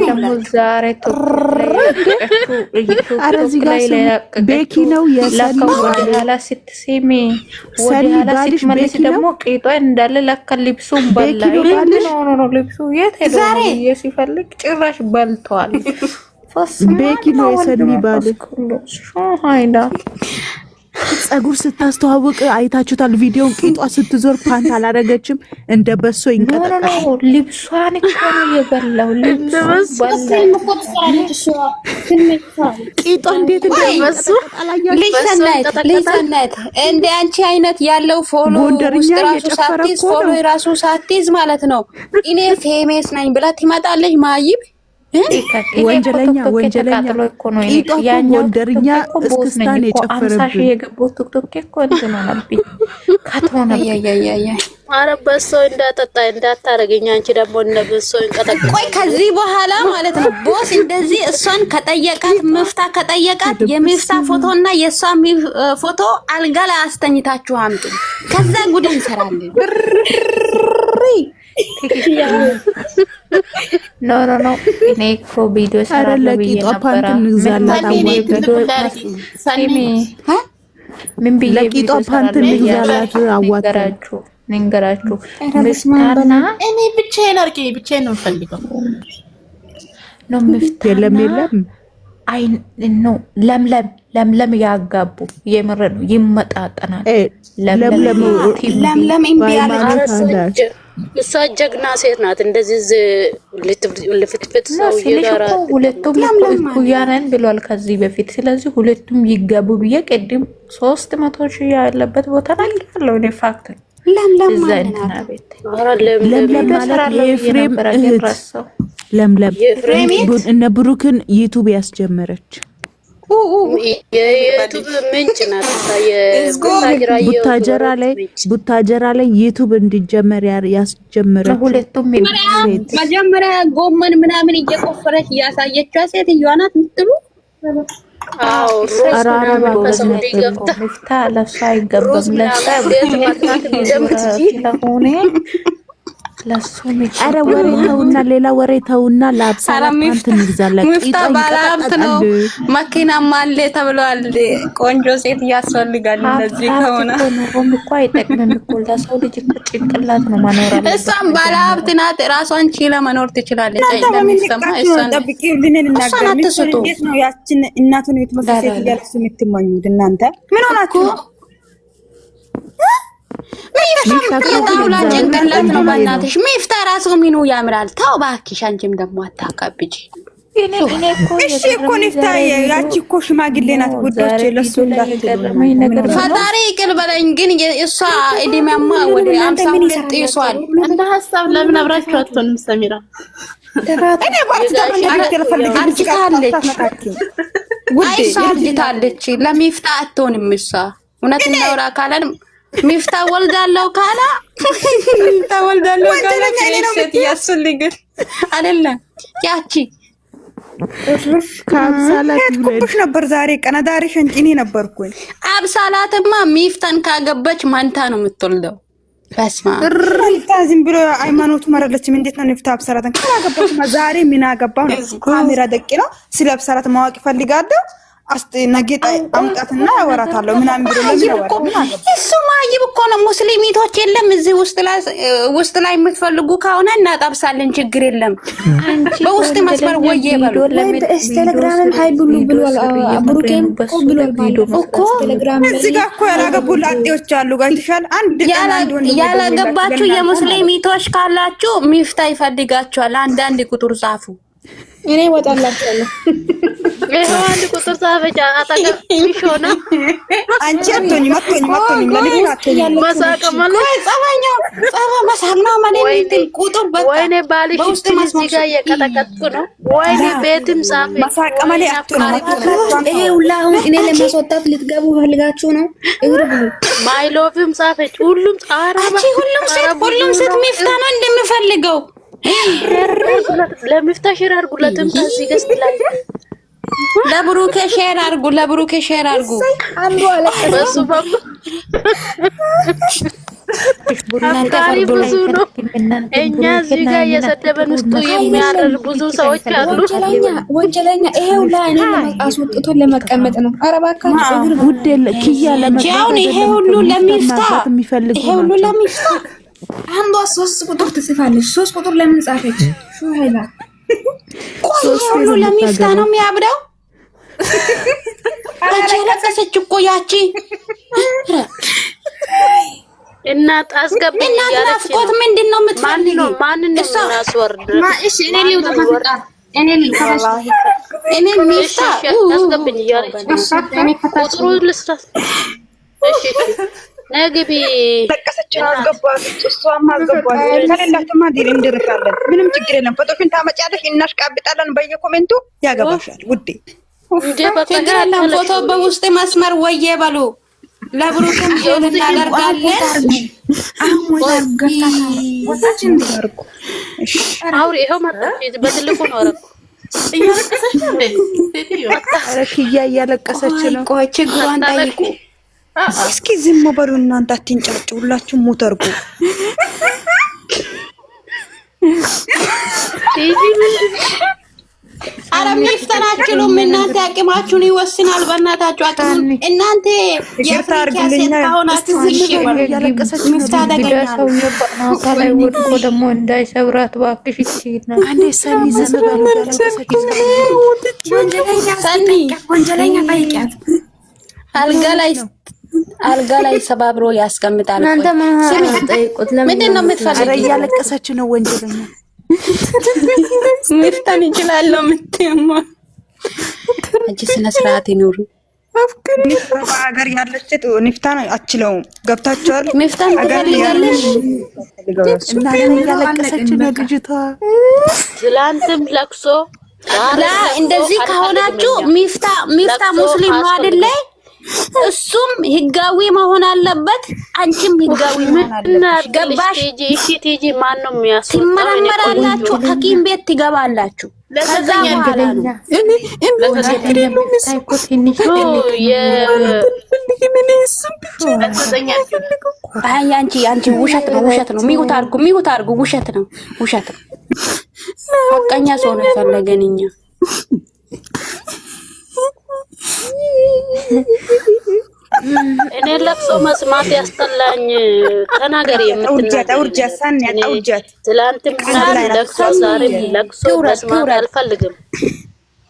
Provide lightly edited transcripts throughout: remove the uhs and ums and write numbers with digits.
ደግሞ ዛሬ ኧረ እዚህ ጋር ስሙ፣ ቤኪ ነው የሰኒ ወደኋላ ስትስሚ ሰኒ ወደኋላ ባልሽ ስትመለስ ቤኪ ነው? ደግሞ ቂጧ እንዳለ ለካ ልብሱን በላ። ቤኪ ነው ባልሽ? No, no, no፣ ልብሱ የት ሄዶ ዛሬ ነው ብዬ ሲፈልግ ጭራሽ በልተዋል። ቤኪ ነው የሰኒ ባል። ሀይዳ ጸጉር ስታስተዋውቅ አይታችሁታል ቪዲዮን። ቂጧ ስትዞር ፓንት አላረገችም፣ እንደ በሶ No, no, ይንቀጠቀጣል። No፣ ልብሷን እኮ ነው የበላው። ልብሷን በላ። ፊልም እኮ ትሰራለች እሷ፣ ፊልም ትሰራለች። ቂጧ እንዴት እንደሚንቀጠቀጥ ልጅ አላያችሁም? ሰናይት፣ ልጅ ሰናይት፣ እንደ አንቺ አይነት ያለው follow ጎንደርኛ ውስጥ ራሱ እየጨፈረ ሳትይዝ እኮ follow ነው። ራሱ ሳትይዝ ማለት ነው። እኔ famous ነኝ ብላ ትመጣለች። ማይብ ወንጀለኛ ወንጀለኛ። ተቃጥሎ እኮ ነው። ቂጧ እኮ ያኛው ጎንደርኛ ቲክቶክ እኮ boss ነኝ እስክስታን እኮ 50,000 የጨፈረብን። የገባው ቲክቶክ እኮ እንትን ሆነብኝ፣ cut ሆነብኝ። አያያያያ። አረ በሶ እንዳጠጣ እንዳታረገኝ። አንቺ ደግሞ እነ በሶ እንቀጠቅጥ። ቆይ፣ ከዚህ በኋላ ማለት ነው boss እንደዚህ እሷን ከጠየቃት፣ ምፍታ ከጠየቃት፣ የሚፍታ ፎቶ እና የእሷ ፎቶ አልጋ ላይ አስተኝታችሁ አምጡ። ከዛ ጉድ እንሰራለን። No, no, no፣ እኔ እኮ ቪዲዮ አረ እሰራለሁ ብዬ ለቂጧ ነበረ። ፓንት እንግዛላት። ምን ብዬ አዋጣ ቪዲዮ ስሚ፣ ምን ብዬ ለቂጧ ቪዲዮ ፓንት እሰራለሁ ብዬ እንግዛላት። አዋጣ። ንገራችሁ ንገራችሁ ኧረ በስመ አብ። ምፍታና እኔ ብቻዬን አድርጌ ብቻዬን ነው የምፈልገው። No፣ የለም ምፍታና የለም። አይ no፣ ለምለም ለምለም ያጋቡ፣ የምር ነው ይመጣጠናል። ኤ ለምለም ለምለም ቲምቢ ለምለም እምቢ አለች። በሃይማኖት እሷ አላት። እሷ ጀግና ሴት ናት። እንደዚህ ልፍትፍት No ሰውዬ ስልሽ ጋር እኮ ሁለቱም እኮ ለምለም ማለት እኩያ ነን ብሏል ከዚህ በፊት። ስለዚህ ሁለቱም ይጋቡ ብዬ ቅድም 300,000 ያለበት ቦታ ላይ ያለው እኔ fact ነው። ለምለም እዛ ማን እንትና ናት? ቤት ኧረ ለምለም ለምለም ቪዲዮ ማለት እሰራለሁ ብዬ የኤፍሬም ነበረ ግን እህት ረሳው። ለምለም የኤፍሬም እነ ብሩክን ዩቱብ ያስጀመረች የዩቱብ ምንጭ ናት። እሷ የቡታጅራ ቡታጀራ ላይ የዩቱበሮች ምንጭ። ቡታጀራ ላይ ዩቱብ እንዲጀመር ያስጀመረችው ሁለቱም ሴት። መጀመሪያ ጎመን ምናምን እየቆፈረች እያሳየችዋ ሴትዮዋ ናት የምትሉ? አዎ፣ ሩዝ ኧረ አረብ ምናምን ጎበዝ ከሳውዲ ናት እኮ። ገብታ ሚፍታ ለእሷ ሩዝ አይገባም። ለእሷ ምናምን ቤት መስራት የሚጀምር ስለሆነ ለሱ አረ ወሬ ተውና፣ ሌላ ወሬ ተውና፣ ኧረ ለአብሳላት ፓንት ሚፍታ እንግዛላት። ሚፍታ ቂጧ ባለሀብት ነው፣ ይንቀጠቀጣል። መኪናም አለ ተብለዋል። ቆንጆ ሴት ያስፈልጋል እንደዚህ ሀብት ከሆነ። እኮ ኑሮም እኮ አይጠቅምም እኮ፣ ለሰው ልጅ እኮ ጭንቅላት ነው መኖር አለበት። እሷም ባለሀብት ናት፣ ራሷን ችላ መኖር ትችላለች። እናንተ በምን እንደሚሰማ ልቃችሁ ነው? እሷን ጠብቂው ልንን እሷን እናገር አትስጡ። እንዴት ነው ያችን እናቱን የምትመስል ሴት እያለች የምትመኙት? እናንተ ምን ሆናችሁ ነው? ሚፍታ እኮ የጣውላ እግዚአብሔር ጭንቅላት ነው። ነው። በእናትሽ ሚፍታ ራሱ ምኑ ያምራል። ተው እባክሽ፣ አንቺም ደግሞ አታካብጂ። እኔ እኮ እሺ እኮ የገረመኝ ንፍታ ዛሬ ያቺ እኮ ሽማግሌ ናት። ቪዲዮ ውዶቼ ዛሬ ለሱ ቪዲዮ ላይ እንዳትሉ የገረመኝ ነገር ቢኖር ፈጣሪ ይቅር በለኝ። ግን የእሷ እድሜማ ወደ እናንተ ሃምሳ ምን ሁለት ይሰራላችሁ? ጥሷል። እንደ ሀሳብ ለምን አብራችሁ አትሆንም ሰሚራ? እኔ ባለትዳር እንድትል አልፈልግም። እዚህ ጋር አርጅታለች። አታነካኪ አይ ውዴ። እሷ አርጅታለች። ለሚፍታ አትሆንም እሷ። እውነት እናውራ ካለን ሚፍታ ወልዳለው ካላ ሚፍታ ወልዳለው ካላ ወንጀለኛ እኔ ነው fresh ሴት የምትይው? ያስፈልጋል አይደለም ያቺ ከአብሳላት ይውለድ። ሄድኩብሽ ነበር ዛሬ ቀነዳሪ ሸንጭኔ ነበርኩኝ። አብሳላትማ ሚፍታን ካገባች ማንታ ነው የምትወልደው። በስመ አብ። ንፍታ ዝም ብሎ ሃይማኖቱ መረለችም። እንዴት ነው ንፍታ አብሰራትን ካላገባችማ ዛሬ ምን አገባሁ ነው? ካሜራ ደቂ ነው ስለ አብሰራት ማወቅ ይፈልጋለሁ። ነገ አምጣትና ያወራታለሁ ምናምን ብሎ ለምን ማይብ እኮ አወራ? ምን አገባ? እሱ ማይብ እኮ ነው። ሙስሊሚቶች የለም እዚህ ውስጥ ላይ የምትፈልጉ ከሆነ እናጠብሳለን፣ ችግር የለም። አንቺ በውስጥ መስመር ወንጀለኛ ወዬ በሉ። ቪዲዮ ወይ ለምን ቪዲዮ በቴሌግራምም ስሩ hi ብሉ ቪዲዮ ብሏል። ስሩ የምሬ ብሩኬም ነው። እኮ በሱ ብሏል ላይ ቪዲዮ ባለፈው እኮ መስራት ቴሌግራም ላይ እዚህ ጋር እኮ ያላገቡ ላጤዎች አሉ። ጋይተሻል። አንድ ቀን አንድ ወንድ ያላገባችሁ ለእናንተ ማለት ነው። የሙስሊሚቶች ካላችሁ ሚፍታ ይፈልጋችኋል። አንዳንድ ቁጥር ጻፉ። እኔ እወጣላችኋለሁ። ይኸው አንድ ቁጥር ጻፈች። አጠገብ ሆና አንቺ አትሆኝም፣ አትሆኝም፣ አትሆኝም። ለልጅ አትሆኝም። መሳቅ ማለት ቆይ ጸባኛው ጸባ መሳቅ ነው ማለት ወይኔ እንትን ቁጥር በቃ ወይኔ ባልሽ በውስጥ እዚህ መስመር ጋር እየቀጠቀጥኩ ነው። ወይኔ ቤትም ጻፈች። መሳቅ መሌ አትሆንም፣ አትሆንም። ይሄ ሁላ አሁን እኔ ለማስወጣት ልትገቡ ፈልጋችሁ ነው? እግር ብሉ። My love ም ጻፈች። ሁሉም ጻራ አንቺ ሁሉም ሴት ሚፍታ ነው እንደምፈልገው። ለሚፍታ share አድርጉለትም ከዚህ guest ላይ ለብሩኬ share አድርጉ፣ ለብሩኬ share አድርጉ። አንዱ አለቀሰ። በሱ በኩል አፍቃሪ ብዙ ነው። እኛ እዚህ ጋር እየሰደበን ውስጡ የሚያርር ብዙ ሰዎች አሉ። ወንጀለኛ ይሄው ላይ አስወጥቶ ለመቀመጥ ነው። ኧረ እባካችሁ ውድ ኪያ አሁን ይሄ ሁሉ ለሚፍታ ይሄ ሁሉ ለሚፍታ አንዷ 3 ቁጥር ትጽፋለች። 3 ቁጥር ለምን ጻፈች? ሹ ሀይላ። ቆይ ይሄ ሁሉ ለሚፍታ ነው የሚያብደው? አንቺ ያለቀሰች እኮ ያቺ እናት አስገብኝ እናት ናፍቆት ምንድን ነው የምትፈልጊው? ማንን ነው የምናስወርድ? እሺ እኔ ልውጣ፣ እኔ እኔ ሚፍታ አስገብኝ እያለች ነው። ቁጥሩ ልስራት። እሺ እሺ ነግቢ። ለቀሰች አስገቧት፣ እሷም አስገቧት። ከሌላችሁማ deal እንደርሳለን። ምንም ችግር የለም። ፎቶሽን ታመጫለሽ፣ እናሽቃብጣለን። በየ comment ኡ ያገባሻል ውዴ። ችግር የለም። ፎቶ በውስጥ መስመር ወዬ በሉ። ለብሩክም ዞን እናደርጋለን። አውሪ። ይኸው መጣች። በትልቁ ነው አደረኩ። እያለቀሰች ነው እንዴ ሴትዮ? ኧረ ኪያ እያለቀሰች ነው። ቆይ ችግሯን ጠይቁ። እስኪ ዝም በሉ እናንተ አትንጫጩ። ሁላችሁም mute አድርጉ። ቲጂ ምንድን አረ ሚፍተን አችሉም እናንተ አቅማችሁን ይወስናል። በእናታችሁ አቅሙን እናንተ የአፍሪካ ሴት ከሆናችሁ እሺ በሉ። እያለቀሰች ነው። ሚፍታ ግዳ አደገኛ ነው። ሰውዬ በአናቷ ላይ ወድቆ ደግሞ እንዳይሰብራት እባክሽ። ይችላል አንዴ ሰኒ ዝም በሉ፣ እያለቀሰች ነው። ሰኒ ወንጀለኛ ጠይቂያት። አልጋ ላይ አልጋ ላይ ሰባብሮ ያስቀምጣል። እናንተ ቆይ ምን ስሚ፣ ጠይቁት። ለምን ምንድን ነው ኧረ የምትፈልጊው? እያለቀሰች ነው ወንጀለኛ። ሚፍታን እችላለሁ የምትይማ አንቺ ስነ ስርዓት ይኑር። በሀገር ያለች ሴት ኒፍታን አችለውም። ገብታችኋል? ሚፍታን ሀገር ትፈልጋለሽ? እናንተ እያለቀሰች ነው ልጅቷ። ትላንትም ለቅሶ ላ እንደዚህ ከሆናችሁ ሚፍታ ሚፍታ ሙስሊም ነው አይደለ? እሱም ህጋዊ መሆን አለበት፣ አንቺም ህጋዊ መሆን አለበት። ገባሽ? ቲጂ እሺ፣ ቲጂ ማን ነው የሚያስወጣው? ትመረመራላችሁ፣ ሐኪም ቤት ትገባላችሁ። ከዛ በኋላ ነው ሚፍታ እኮ ትንሽ አይ አንቺ አንቺ ውሸት ነው ውሸት ነው። Mute አድርጉ፣ mute አድርጉ። ውሸት ነው ውሸት ነው። ሀቀኛ ሰው ነው የፈለገን እኛ። እኔ ለቅሶ መስማት ያስጠላኝ። ተናገሪ አውርጃት፣ አውርጃት፣ ሳኒ አውርጃት። ትላንትም ለቅሶ ዛሬም ለቅሶ መስማት አልፈልግም።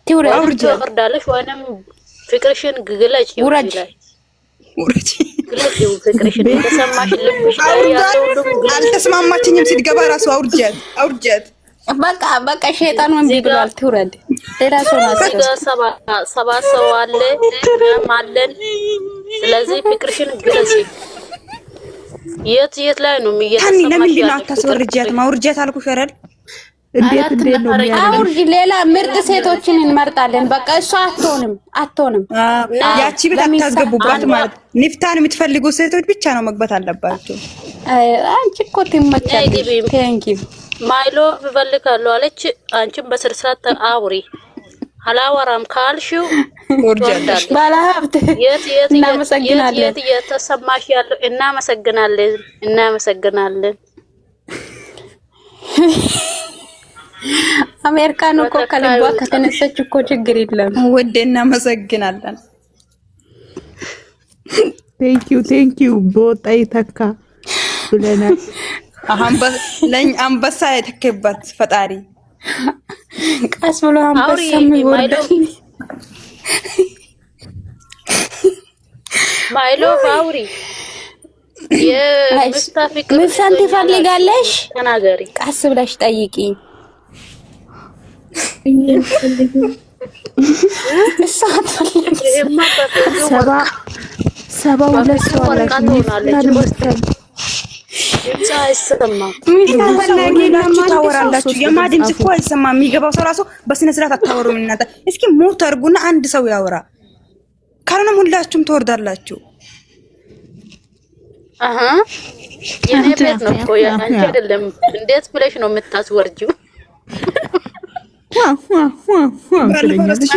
ትውረድ፣ ትወርዳለሽ ወይንም ፍቅርሽን ግለጭ። ውረጅ። ውረጅ፣ ግለጭ ፍቅርሽን የተሰማሽ ልብሽ ላይ ያለው ሁሉ ግለጭ። አልተስማማችኝም። ስትገባ ራሱ አውርጃት፣ አውርጃት። በቃ በቃ ሸይጣን ወንቢ ብሏል። ትውረድ። ሌላ ሰው እዚህ ጋር 70 ሰው አለ፣ እኛም አለን። ስለዚህ ፍቅርሽን ግለጪ። የት የት ላይ ነው ታኒ እየተሰማሽ ለምንድን ነው ያለው? አታስወርጃት? ማውርጃት አልኩሽ አይደል? እንዴት እንዴት ነው የሚያደርገው? አውርጅ። ሌላ ምርጥ ሴቶችን እንመርጣለን። በቃ እሷ አትሆንም፣ አትሆንም። ያቺ ቤት አታስገቡባት ማለት ኒፍታን የምትፈልጉ ሴቶች ብቻ ነው መግባት አለባቸው። አንቺ እኮ ትመቻለሽ። Thank you. My love እፈልጋለሁ አለች። አንቺም በስርዓት አውሪ። አላወራም ካልሽው ትወርጃለሽ። ባለሀብት የት የት እናመሰግናለን። የት የተሰማሽ ያለው? እናመሰግናለን፣ እናመሰግናለን። አሜሪካን እኮ ከልቧ ከተነሳች እኮ ችግር የለም። ውዴ እናመሰግናለን። Thank you, thank you። በወጣ ይተካ ብለናል። አንበሳ የተከባት ፈጣሪ። ቀስ ብሎ አንበሳ ይወርዳል። My love አውሪ። የምፍታ ፍቅር ምፍታን ትፈልጋለሽ? ተናገሪ። ቀስ ብለሽ ጠይቂ። እሷ አትፈልግም። ይሄማ በፍቅር 72 ሰው አላችሁ። ሚፍታን መፍተን ድምፅ አይሰማም። ፈላጊ ታወራላችሁ። የማ ድምፅ እኮ አይሰማም። የሚገባው ሰው ራሱ በስነ ስርዓት አታወሩም እናንተ። እስኪ mute አድርጉና አንድ ሰው ያወራ። ካልሆነም ሁላችሁም ትወርዳላችሁ። አሀ የኔ ቤት ነው እኮ አንቺ አይደለም። እንዴት ብለሽ ነው የምታስወርጂው?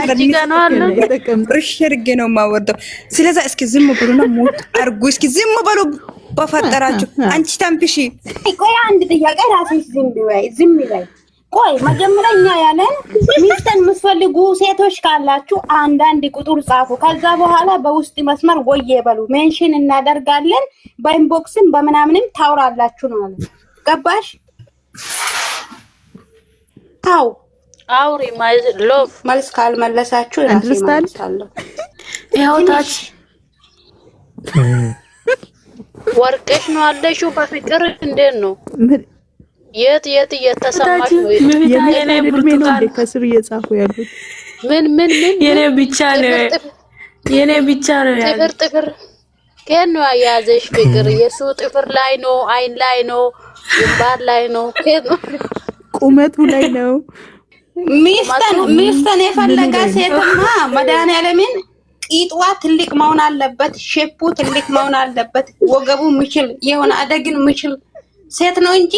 አንቺ ጋ ነው አለ። እሺ አድርጌ ነው የማወርደው። ስለዛ እስኪ ዝም በሉና mute አድርጉ። እስኪ ዝም በሉ። በፈጠራችሁ አንቺ ተንፍሺ። ቆይ አንድ ጥያቄ ራስሽ ዝም በይ፣ ዝም በይ። ቆይ መጀመሪያ እኛ ያለን ሚፍታን የምትፈልጉ ሴቶች ካላችሁ አንዳንድ ቁጥር ጻፉ። ከዛ በኋላ በውስጥ መስመር ወዬ በሉ፣ mention እናደርጋለን። በ inbox ም በምናምንም ታውራላችሁ ነው ማለት። ገባሽ? ታው አውሪ my love። መልስ ካልመለሳችሁ ራሴ Understand? መልሳለሁ። ይኸው ታች ወርቅሽ ነው አለሽው። በፍቅር እንዴት ነው? ምን የት የት እየተሰማሽ ነው? ሚፍታ የኔ የሚፍታን እድሜ ነው ብርቱካን እንዴ ከስር እየጻፉ ያሉት? ምን ምን ምን የኔ ብቻ ነው፣ የኔ ብቻ ነው ያለ። ጥፍር ጥፍር ከየት ነው የያዘሽ ፍቅር? የሱ ጥፍር ላይ ነው? አይን ላይ ነው? ግንባር ላይ ነው? ከየት ነው? ቁመቱ ላይ ነው። ሚፍተን የፈለገ ሴትማ መድኃኒዓለምን ቂጧ ትልቅ መሆን አለበት፣ shape ኡ ትልቅ መሆን አለበት፣ ወገቡ ምችል የሆነ አደግን ምችል ሴት ነው እንጂ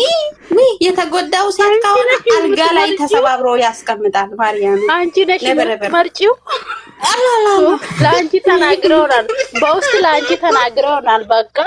ውይ የተጎዳው ሴት ከሆነ አልጋ ላይ ተሰባብሮ ያስቀምጣል። ማርያም አንቺ ነሽ ነበር። መርጪው። ለአንቺ ተናግረውናል፣ በውስጥ ለአንቺ ተናግረውናል። በቃ